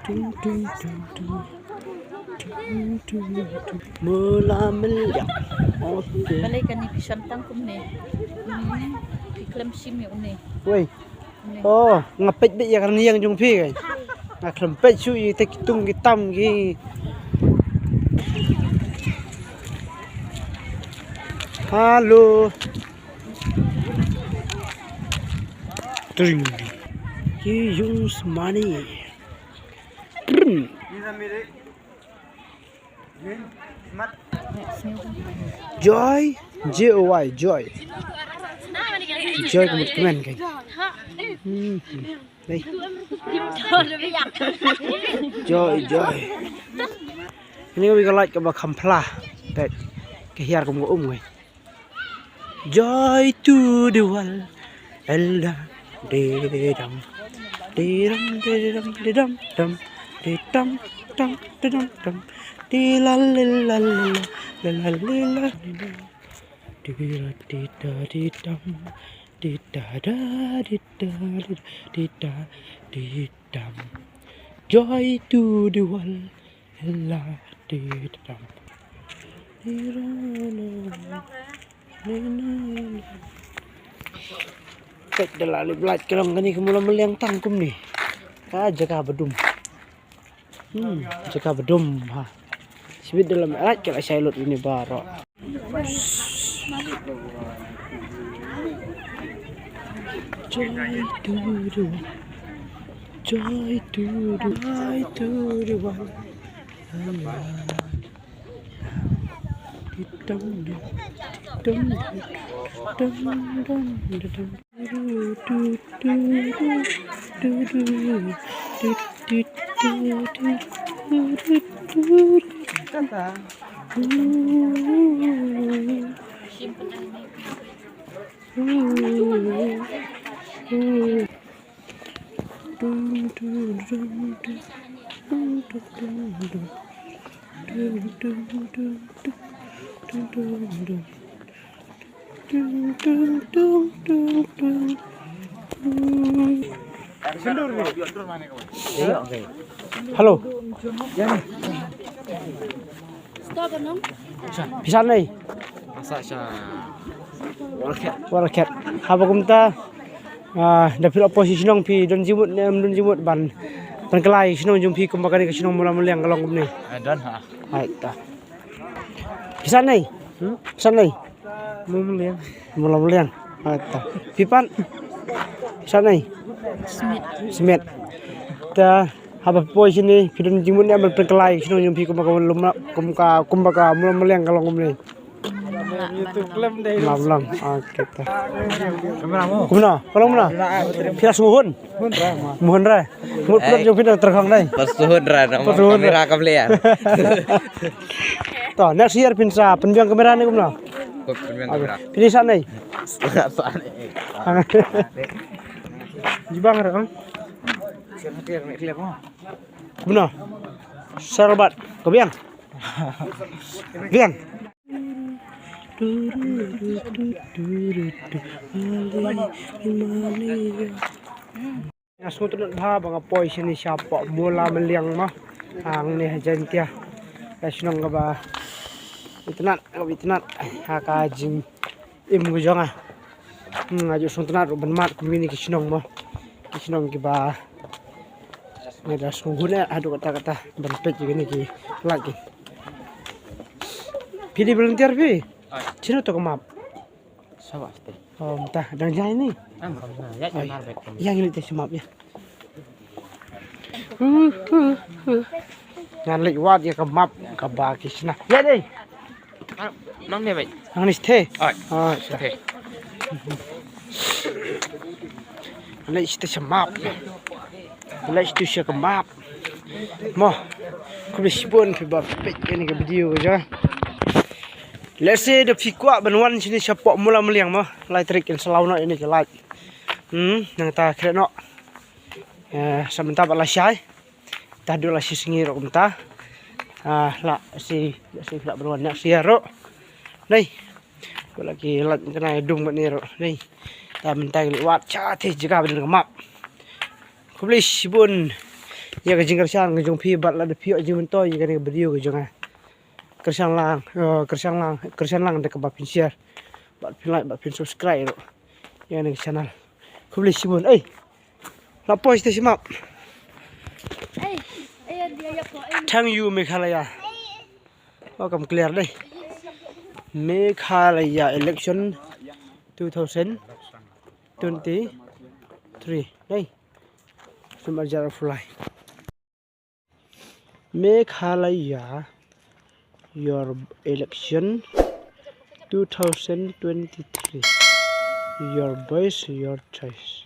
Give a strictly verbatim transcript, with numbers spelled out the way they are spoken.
Tung, tung, tung, tung. Tung, tung, tung. Mula meliang. Okay. Balei kane phi shon tang kumne? Hmm, phi khlem shim ïa une. Wei. Une. Oh, nga peit beit ïa ka rynïeng jong phi kai. Nga khlem peit shuh ïa kita ki tung ki tam ki. Hello. Tring. Ki yung smani. Tring. Joy, J O Y, Joy. Joy ka mut kmen kai. Hmm. Dei. Joy, Joy. Ini ka wi ka light kaba kham phla. Peit. Ka hiar kum ka um kai. Joy to the world. Ella de dam. De dam, de dam, de dam, dam. De dam, dam, de dam, dam. De la, la, la, la, la, la, la, la, la. De la, de da, de dam. De da, da, de da, de da, de dam. Joy to the world. Ella de dam. Peit da la lip light ka long kane ka mula meliang tang kumne. Ka jaka ba dum. Hmm, jaka ba dum ha. Sibit da la lip light ka la shai lut ïa une baroh. Joy to the world. Joy to the, joy to the world. Hello. Phi san ei? Nga sah sha Walkhet. Walkhet. Haba kumta, ah, da phi la poi sha shnong phi don jingmut ne em don jingmut ban pynkylla ïa ka shnong jong phi kumba kane ka shnong Mula Meliang ka long kumne? Eh, don ha. Hai ta. Phi san ei? Hmm? Phi san ei? Mula Meliang. Mula Meliang. Hai ta. Phi pat? Phi san ei? Smit. Smit. Ta Haba poi shane phi don jingmut ne em ban pynkylla ïa ka shnong jong phi kumba ka Mula, kum ka, kumba ka Mula Meliang ka long kumne? Mula Meliang. Okay ta. Kumno? Ka long kumno? Phi la sngewhun? Sngewhun re. Mut pynlong jong phi na tyrkhong dei. Pas sngewhun re. Pas sngewhun re. Kamera ka meliang. To, next year phin sa pynbiang kamera ne kumno? Pynbiang kamera. Phi dei san ei? San ei. Jibang re. Kumno? Sarabat. Ka biang. Biang. Nga sngewtynnat bha ba nga poi shane shapoh Mula Meliang mo. Hangne ha Jaintia. Ka shnong kaba itynnat, kaba itynnat ha ka jing im ka jong nga. Hmm, nga ju sngewtynnat ruh ban mad kum kine ki shnong mo. Ki shnong kiba nga da sngewhun eh haduh katta katta ban peit ïa kine ki lait ki. Phi dei volunteer phi? Ai. Shano to ka map? Sawa ste. Oh, mynta dang jai ni. Am, am, ya, ya, Ai. Mar bet. Ïa ngi leit te sha map ïa. Ngan leit wad ïa ka map kaba ki shna. Ïa dei. Ah, nang ne bai. Nang ni sthe. Ai. Ai. Sthe. Nang leit sthe sha map. Nang leit sthe sha ka map. Mo. Khublei shibun phi ba peit ïa kane ka video ka jong. Let's say da phi kwah ban wan shane shapoh Mula Meliang mo. Lai tarik in sa law noh ïa kane ka lait. Hmm, nangta khreh noh. Eh, sa mynta ba la shai. Ta dei la shi sngi ruh kumta. Ah, la shi, la shi la ban wan next year ruh. Dei. Ko la ki lait kane dum kane ruh. Dei. Ta mynta ngi la wad sha te jaka ba don ka map. Khublei shibun ïa ka jingkyrshan ka jong phi bad lada phi ïoh jingmyntoi ïa kane ka video ka jong nga, kyrshan lang, eh, kyrshan lang, kyrshan lang da kaba phin share bad phin like bad phin subscribe ruh ïa kane ka channel. Khublei shibun. Ei, la poi te shi map. Thang yu Meghalaya. Oh, kam clear dei. Meghalaya election two thousand twenty-three dei. Sim arjar of lai. Meghalaya, your election two thousand twenty-three. Your voice, your choice.